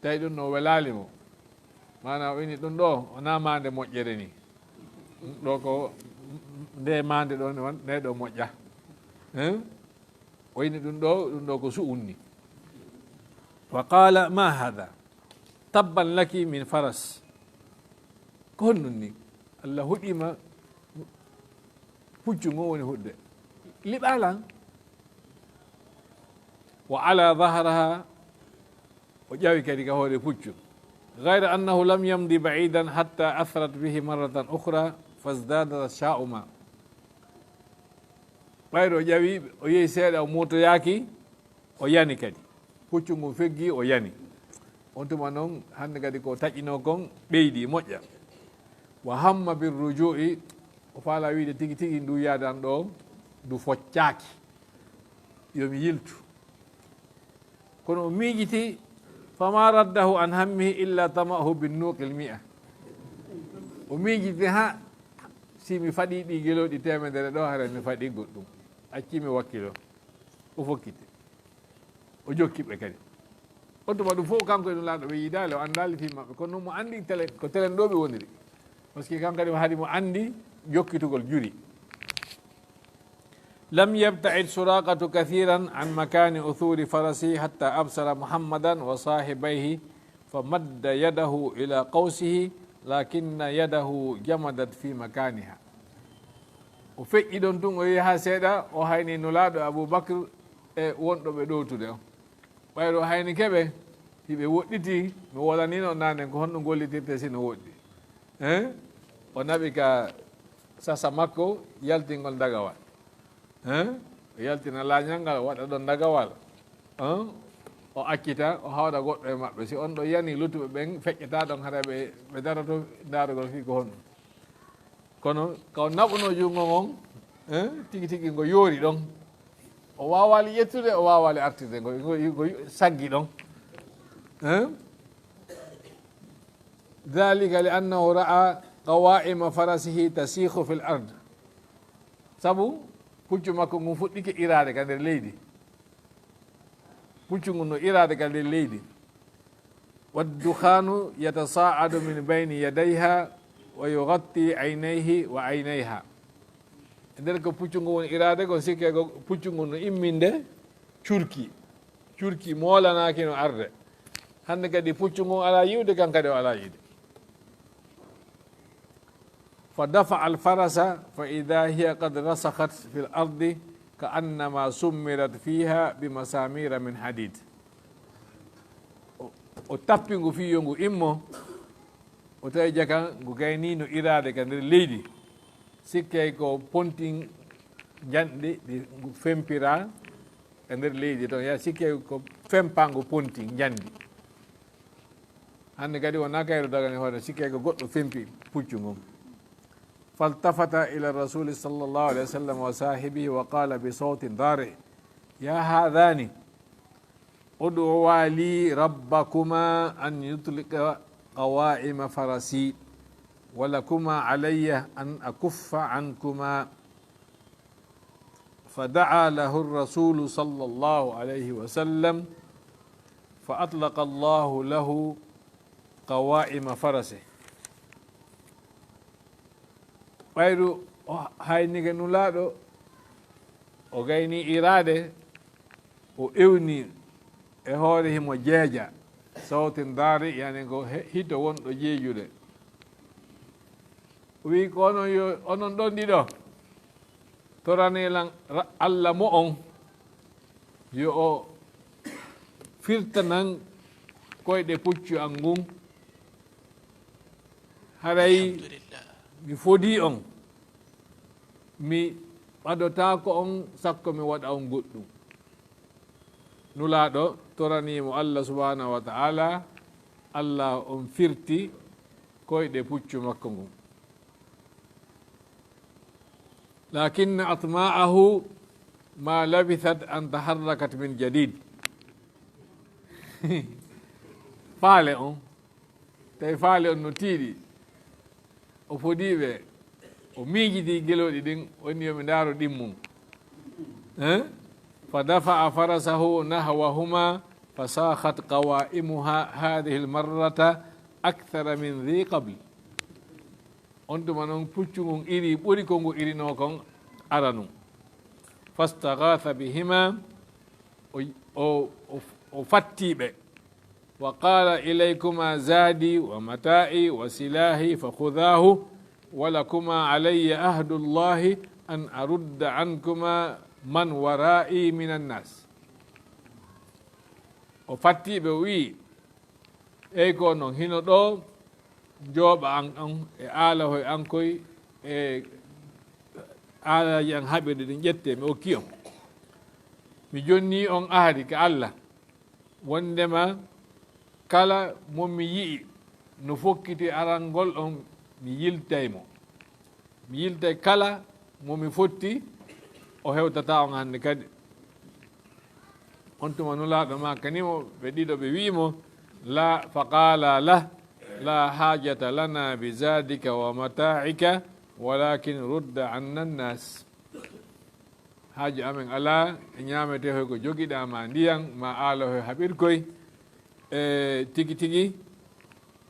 tawi ɗum ɗo welaali mo. Maana o ini ɗum ɗo, wonaa maande moƴƴere ni. Ɗum ɗo ko nde maande ɗo, nde ɗo moƴƴa. Hein? O ini ɗum ɗo, ɗum ɗo ko su'un ni. Wa qala, "Ma hadha? Tabban laki min faras." Ko honɗum ni? Allah huɗima puccu ngu woni huɗde. Liɓalan. Wa ala dhahraha, o ƴawi kadi ka hoore puccu. Ghayra annahu lam yamdi ba'idan hatta athrat bihi marratan ukhra fazdada sha'uma. Ɓayri o ƴawi, o yehi seeɗa, o muutoyaaki, o yani kadi. Puccu ngun feggi, o yani. On tuma non, hannde kadi ko taƴinoo kon ɓeydi moƴƴa. Wa hamma bir ruju'i, o faala wiide tigi tigi ndu yaadan ɗo, ndu foccaaki. Yo mi yiltu. Kono o miijiti, fama raddahu an hammihi illa tama'uhu bin nuqil mi'a. O miijiti ha, si mi faɗi ɗi gelooɗi teemedere ɗo, hara mi faɗi goɗɗum. Acci mi wakkilo. O fokkiti. O jokki ɓe kadi. On tuma ɗum fof kanko e Nulaaɗo ɓe yiidaali, o anndaali fii maɓɓe. Kono noon mo anndi telen, ko telen ɗo ɓe woniri. Parce que kanko kadi hari mo anndi jokkitugol juri. Lam yabta'id Suraqatu kathiran an makani uthuri farasi hatta absara Muhammadan wa sahibayhi fa madda yadahu ila qawsihi lakinna yadahu jamadat fi makaniha. O feƴƴi ɗon tun, o yehi haa seeɗa, o hayni Nulaaɗo Abu Bakr e wonɗo ɓe ɗowtude on. Ɓayri o haynike ɓe, hiɓe woɗɗiti, mi wolaniino naane ko honno gollitirte si no woɗɗi. Hein? O naɓi ka sasa makko yaltingol dagawal. Hein? O yaltina laañal ngal, waɗa ɗon dagawal. Hein? O accita, o hawra goɗɗo e maɓɓe. Si on ɗo yani, luttuɓe ɓen feƴƴata ɗon, hara ɓe, ɓe daroto ndaarugol fii ko honno. Kono ka o naɓuno junngo ngon, eh, tigi tigi ngo yoori ɗon. O waawaali ƴettude, o waawaali artirde, ngo, ngo, ngo saggi ɗon. Eh? Dhalika li annahu ra'a qawa'ima farasihi tasikhu fil ard. Sabu puccu makko ngun fuɗɗike iraade ka nder leydi. Puccu ngun no iraade ka nder leydi. Waddukhanu yatasa'adu min bayni yadayha wa yughatti aynayhi wa aynayha. E nder ko puccu ngun woni iraade kon, sikke ko puccu ngun no imminde curki. Curki moolanaaki no arde. Hannde kadi puccu ngun alaa yi'ude, kan kadi o alaa yi'ude. Fa dafa'a al-farasa fa idha hiya qad rasakhat fil ardi ka annama summirat fiha bi masamira min hadid. O, o tappi ngu fii yo ngu immo, o tawi jaka ngu gayniino iraade ka nder leydi. Sikkay ko pontin njanɗi ɗi ngu fempira e nder leydi ton. Ya sikkay ko fempango pontin njanɗi. Hannde kadi wonaa kayru dagani hoore, sikke ko goɗɗo fempi puccu ngun. Faltafata ila rasuli sallallahu alayhi wa sallam wa sahibihi wa qala bi sawtin dari, "Ya hadhani, ud'uwa li rabbakuma an yutliqa qawa'ima farasi, wa lakuma alayya an akuffa ankuma." فدعا له الرسول صلى الله عليه وسلم فأطلق الله له قوائم فرسه. Ɓayru o haynike Nulaaɗo, o gayni iraade, o ewni e hoore himo jeeja. sawtin dari, yani ko he-, hito wonɗo jeejude. O wi ko onon yo, onon ɗon ɗiɗo, torane lan ra-, Alla mo on, yo o firtanan koyɗe puccu an ngun. Haray mi fodi on, mi ɓadotaako on, sakko mi waɗa on goɗɗum. Nulaaɗo toraniimo Alla subhanahu wa ta'ala, Alla on firti koyɗe puccu makko ngun. Lakinna atma'ahu ma labithat an taharrakat min jadid. Faale on, tawi faale on no tiiɗi. O fodii ɓe, o miijidi gelooɗi ɗin, woni yo mi ndaaro ɗimmum. Eh? Fa dafa'a farasahu nahwahuma, fa saakhat qawa'imuha hadhihi almarrata akthara min dhi qabl. On tuma non, puccu ngun iri ɓuri ko ngu irinoo kon aranun. Fastaghatha bihima, o, o, o, o fatti ɓe. Wa qala, ilaykuma zadi wa mata'i wa silahi fa khudhahu, wa lakuma alayya ahdu Allahi an arudda ankuma man wara'i min annas. O fatti ɓe, o wi, ey ko non, hino ɗo njooɓa an on e aalahoy an koy e aalaji an haɓirɗi ɗin, ƴette mi okki on. Mi jonni on ahadi ka Alla, wondema kala mo mi yi'i no fokkiti arangol on, mi yiltay mo. Mi yiltay kala mo mi fotti, o hewtata on hannde kadi. On tuma Nulaaɗo maakani mo, ɓe ɗiɗo ɓe wi'i mo, la, fa qala lah, la hajata lana bi zadika wa mata'ika, walakin rudda anna annas. Haaju amen alaa e ñaametee hoy ko jogiɗaa, ma ndiyan, ma aalo hoy haɓirkoy. E tigi tigi,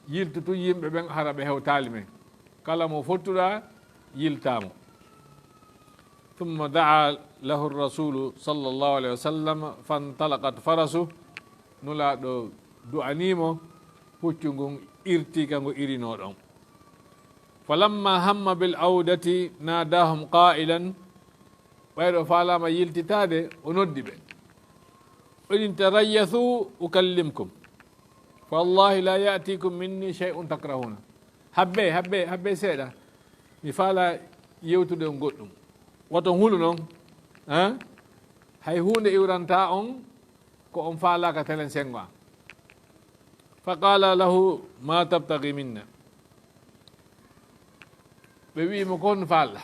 yiltu tun yimɓe ɓen, hara ɓe hewtaali men. Kala mo fottuɗaa, yiltaa mo. Thumma da'a lahu rasulu sallallahu alayhi wa sallam, fantalaqat farasu. Nulaaɗo du'anii mo, puccu ngun irti ka ngo irinoo ɗon. Falamma hamma bil awdati nadahum qailan, ɓayri o faalaama yiltitaade, o noddi ɓe. O inni, tarayyasu ukallimkum. Fa wallahi la ya'tikum minni shay'un takrahuna. Habbe, habbe, habbe seeɗa. Mi faala yewtude on goɗɗum. Woto on hulu non. Hein? Hay huunde iwranta on ko on faalaaka telen senngo am. Fa qala lahu, ma tabtagi minna? Ɓe wi'i mo, ko honno faalɗa?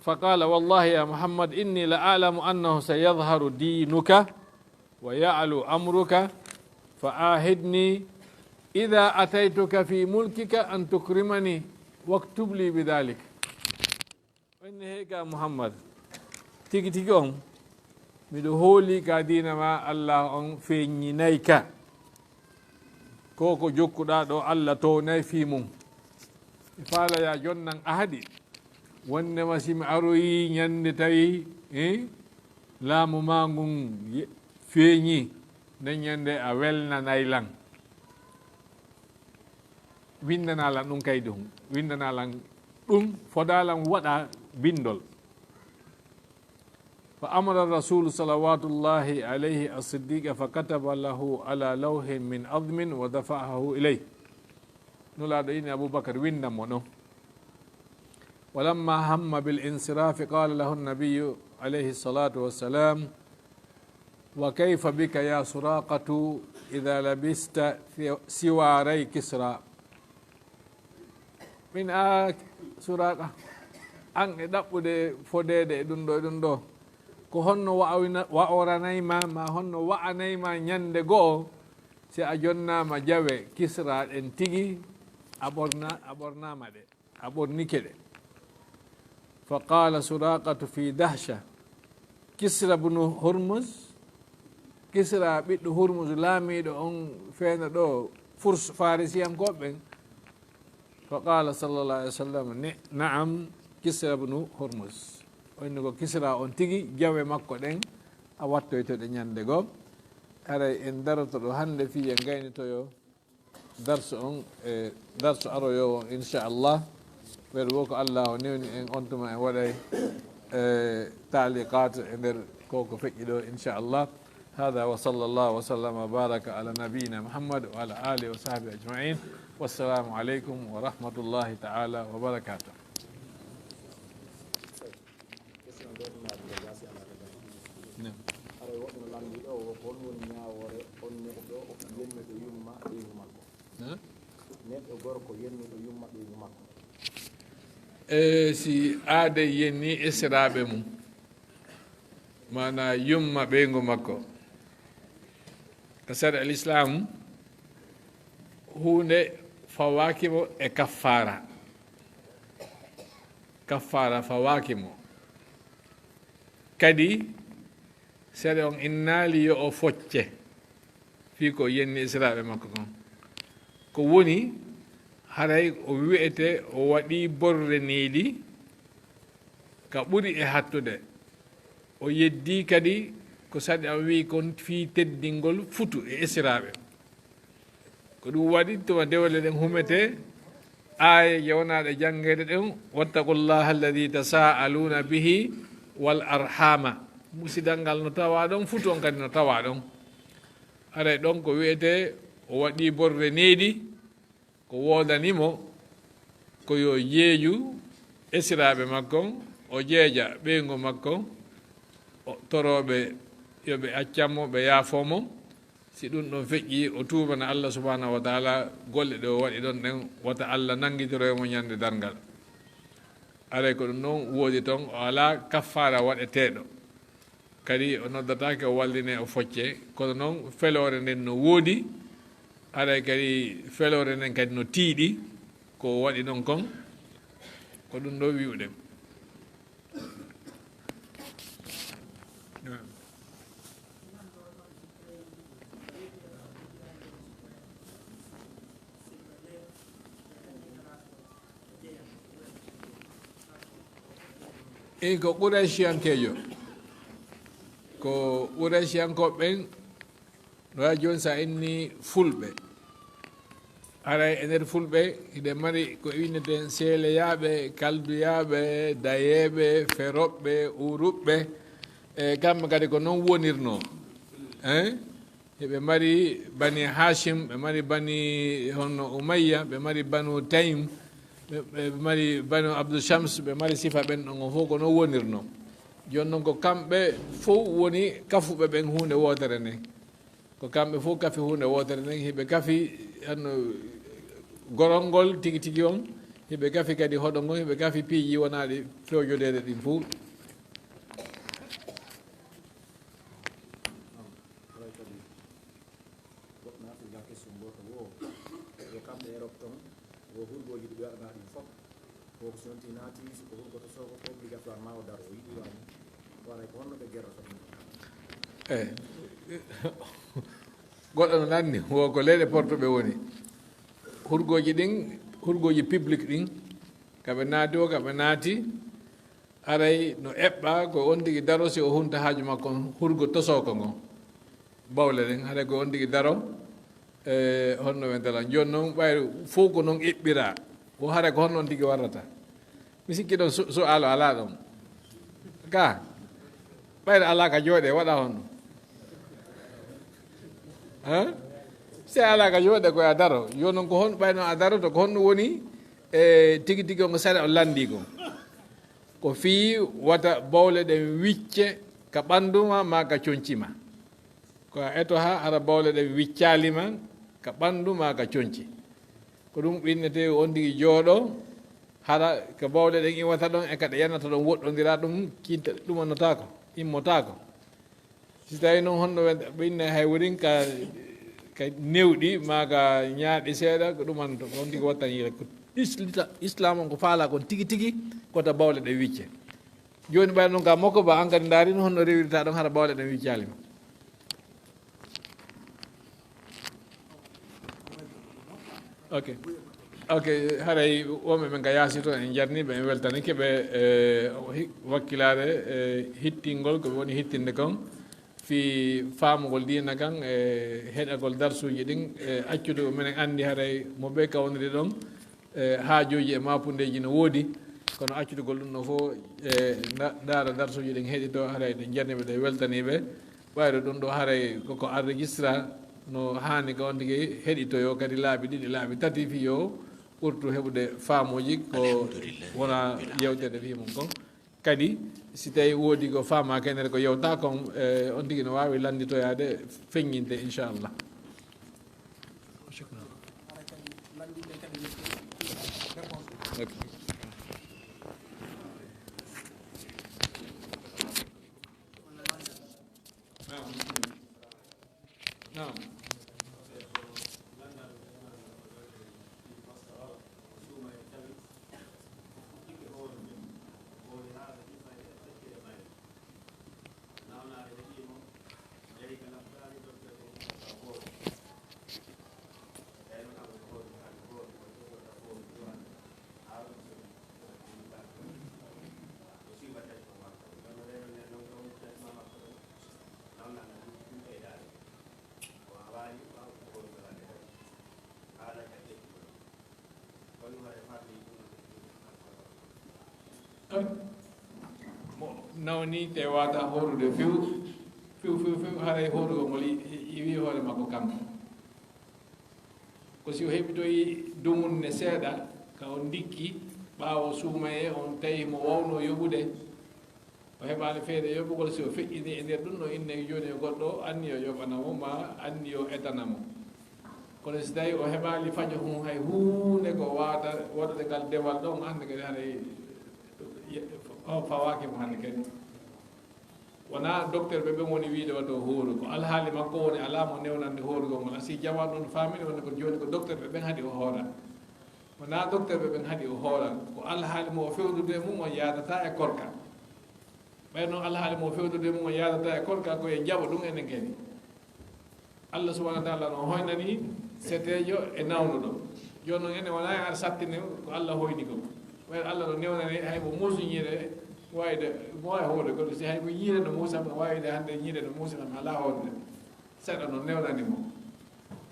Fa qala, wallahi ya Muhammad, inni la a'lamu annahu sayadhharu dinuka wa ya'lu amruka, fa ahidni idha ataytuka fi mulkika an tukrimani waktub li bidhalik. O inni, hey ka Muhammad, tigi tigi on, miɗo hooli ka diina ma Allah on feeñinay ka. Ko ko jokkuɗaa ɗo, Allah townay fii mum. Mi faala ya jonnan ahadi. Wonnema si mi aroyi ñande tawi, eh, laamu ma ngun ye-, feeñi, nden ñande a welnanay lan. Winndana lan ɗum kaydi hun. Winndana lan ɗum, fodaa lan waɗa binndol. Fa amara rasulu salawatullahi alayhi as-siddiqa fa kataba lahu ala lawhin min admin wa dafa'ahu ilayh. Nulaaɗo ini Abubakar winndan mo ɗon. Walamma hamma bil insirafi qala lahu an-nabiyyu alayhi salatu wassalam, wa kayfa bika ya Suraqatu idha labista si-, siwaray Kisra? Min a Suraqa, an e ɗaɓɓude fodeede e ɗum ɗo, e ɗum ɗo, ko honno wa'awina-, wa'oranay ma, ma honno wa'anay ma ñande go'o si a jonnaama jawe Kisra ɗen tigi, a ɓorna-, a ɓornaama ɗe, a ɓornike ɗe? Fa qala Suraqatu fi dahsha, Kisra bunu Hurmuz, Kisra ɓiɗɗo Hurmuz, laamiiɗo on feeno ɗo Furs, Farisiyankooɓe ɓen. Fa qala sallallahu alayhi wa sallam, ni-, na'am, Kisra bunu Hurmuz. O inni ko Kisra on tigi, jawe makko ɗen, a wattoyto ɗe ñande goo. Haray en daroto ɗo hannde fii en gaynitoyo darsu on, e darsu aroyo on, inchallah. Ɓeɗo wo ko Allah o newni en, on tuma en waɗay, e, taaliqat e nder ko ko feƴƴi ɗo, inchallah. Hada wa sallallahu wa sallama wa baraka ala nabiyina Muhammad wa ala alihi wa sahbihi ajmain. Wassalamu aleykum wa rahmatullahi taala wa barakatuh. Question ɗo ɗum naati ɗo gasi ala ka gasi. Naam. Haray woɓɓe no lanndi ɗo, wo ko honɗum woni ñaawoore on neɗɗo yennuɗo yumma ɓeyngu makko? Naam. Neɗɗo gorko yennuɗo yumma ɓeyngu makko. E si aade yenni esiraaɓe mum, maanaa yumma ɓeyngu makko, ka sariya al-Islaam, huunde fawaaki mo e kaffaara. Kaffaara fawaaki mo. Kadi, sariya on innaali yo o focce fii ko yenni esiraaɓe makko kon. Ko woni, haray o wi'ete o waɗii borre needi ka ɓuri e hattude. O yeddii kadi ko sariya on wi'i kon fii teddingol futu e esiraaɓe. Ko ɗum waɗi tuma dewle ɗen humetee, aayeeje wonaaɗe janngeede ɗen, "Wattaqullaha alladhi tasaaluna bihi wal arhama." Musidal ngal no tawaa ɗon, futu on kadi no tawaa ɗon. Haray ɗon ko wi'etee o waɗii borre needi, ko woodani mo ko yo jeeju esiraaɓe makko, o jeeja ɓeyngu makko, o torooɓe yo ɓe accan mo, ɓe yaafoo mo. Si ɗum ɗon feƴƴi, o tuubana Allah subhanahu wa taala golle ɗe o waɗi ɗon ɗen, wata Allah nanngitoroy mo ñande darngal. Aray ko ɗum ɗon woodi ton, o alaa kaffaara waɗeteeɗo. Kadi o noddataake o walline o focce, kono noon feloore nden no woodi, aray kadi feloore nden kadi no tiiɗi, ko o waɗi ɗon kon, ko ɗum ɗo wi'uɗen. Eyi, ko Quraysiyankeejo. Ko Quraysiyankooɓe ɓen, no wayi jooni so a inni Fulɓe. Haray e nder Fulɓe, hiɗen mari ko inneten Seeleyaaɓe, Kalduyaaɓe, Dayeeɓe, Feroɓɓe, Uruɓɓe. E kamɓe kadi ko non wonirnoo. Hein? Hiɓe mari Bani Hashim, ɓe mari Bani honno Umayya, ɓe mari Banu Taym, ɓe, ɓe mari Banu Abdu Shams, ɓe mari sifa ɓen ɗon, on fof ko non wonirnoo. Jooni non ko kamɓe fof woni kafuɓe ɓen huunde wootere nden. Ko kamɓe fof kafi huunde wootere nden, hiɓe kafi, ano, gorol ngol tigi tigi on, hiɓe kafi kadi hoɗo ngon, hiɓe kafi piiji wonaaɗi fewjodeede ɗin fof. Haray kadi, goɗɗo naati ga question gooto wo, yo kamɓe Erop ton, wo hurgooji ɗi ɓe waɗanaa ɗin fof, wo ko si wonti naati, si ko hurgoto soo ko, ko obligatoire ma o daro, o yiɗi waani, ko haray ko honno ɓe gerrata ɗum? Eh, goɗɗo no nanni, wo ko leyɗe portuɓe woni. Hurgooji ɗin, hurgooji public ɗin, ka ɓe naati o, ka ɓe naati, haray no eɓɓa ko on tigi daro si o hunta haaju makko on hurgo tosooko ngon. Bawle ɗen, haray ko on tigi daro, e honno ɓe dala. Jooni non, ɓayri fof ko non eɓɓira. Ko haray ko honno on tigi warrata. Mi sikki ɗon su-, su'aalo alaa ɗon. Ka, ɓayri alaa ka jooɗe, waɗa honno? Hein? Si alaa ka jooɗe, ko a daro. Jooni non ko hon, ɓay non a daroto, ko honno woni, e tigi tigi on ko sariya on lanndii kon? Ko fii wata bawle ɗen wicce ka ɓanndu ma, maa ka conci ma. Ko a eto haa hara bawle ɗen wiccaali ma ka ɓanndu maa ka conci. Ko ɗum innetee on tigi jooɗo, hara ka bawle ɗen iwata ɗon e ka ɗe yanata ɗon woɗɗondira ɗum, kinta, ɗumannotaako, immotaako. Si tawii noon honno ɓe, ɓe inna hay wurin ka, ka newɗi maa ka ñaaɗi seeɗa, ko ɗumanto, ko on tigi wattani yila. Ko isla-, Islaam on ko faalaa kon tigi tigi, ko ta bawle ɗe wicce. Jooni ɓay noon ka mokko ba, an kadi ndaari no honno rewirta ɗon hara bawle ɗen wiccaali ma. Ok. Ok, haray wonɓe ɓen ka yaasi to, en jarni ɓe, en weltanike ɓe, e, hi-, wakkilaare, e, hittingol ko ɓe woni hittinde kon. Fii faamugol diina kan e heɗagol darsuuji ɗin, e accude ko minen anndi haray mo ɓe kawniri ɗon, e haajuuji e maapundeeji no woodi, kono accutugol ɗum ɗo fof e nda-, ndaara darsuuji ɗin heɗito, haray ɗe njanni ɓe, ɗe weltanii ɓe. Ɓayde ɗum ɗo haray koko enregistra, no haani ko on tigi heɗitoyoo kadi laabi ɗiɗi, laabi tati, fii yo ɓurtu heɓude faamuuji ko wona yewtere fii mum kon. Kadi, si tawii woodi ko faamaaka heen ko yewta kon, e, on tigi no waawi lannditoyaade feññinde, inchallah. Ok. Naam. Naam. Mo nawni te wata horude few, few, few, few, haray horugol ngol i-, i-, iwi hoore makko kanko. Ko si o heɓitoyi dumunne seeɗa, ka o ndikki, ɓaawo suumayee on tawi mo wawno yoɓude, o heɓaali feere yoɓugol, si o feƴƴini e nder ɗum, no inne jooni e goɗɗo, anni yo yoɓana mo, ma anni yo etana mo. Kono si tawi o heɓaali fajo hun hay huunde ko wawata waɗude ngal dewal ɗon, hannde kadi haray o fawaaki mo hannde kadi. Wonaa docteur ɓe ɓen woni wiide wato hooru, ko alhaali makko woni alaa mo newnande hoorugol ngol. Asi jamaanu on faamini wonde ko jooni ko docteur ɓe ɓen haɗi o hoora. Wonaa docteur ɓe ɓen haɗi o hoora, ko alhaali mo o fewdude e mum on yaadata e korka. Ɓay noon alhaali mo fewdude e mum on yaadata e korka ko e jaɓo ɗum enen kadi. Allah subhanahu wa ta'ala no hoynani seteejo e nawnuɗo. Jooni noon enen wonaa e ar sattine ko Allah hoyni ko. Ɓay Allah no newnani hay mo muusu ñiire waawde, mo waawi hoorde ko si hay mo ñiire no muusa, mo waawde hannde ñiire no muusa kam alaa hoorde. Seeɗa no newnani mo.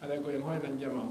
Alay ko en hoynan jamaa.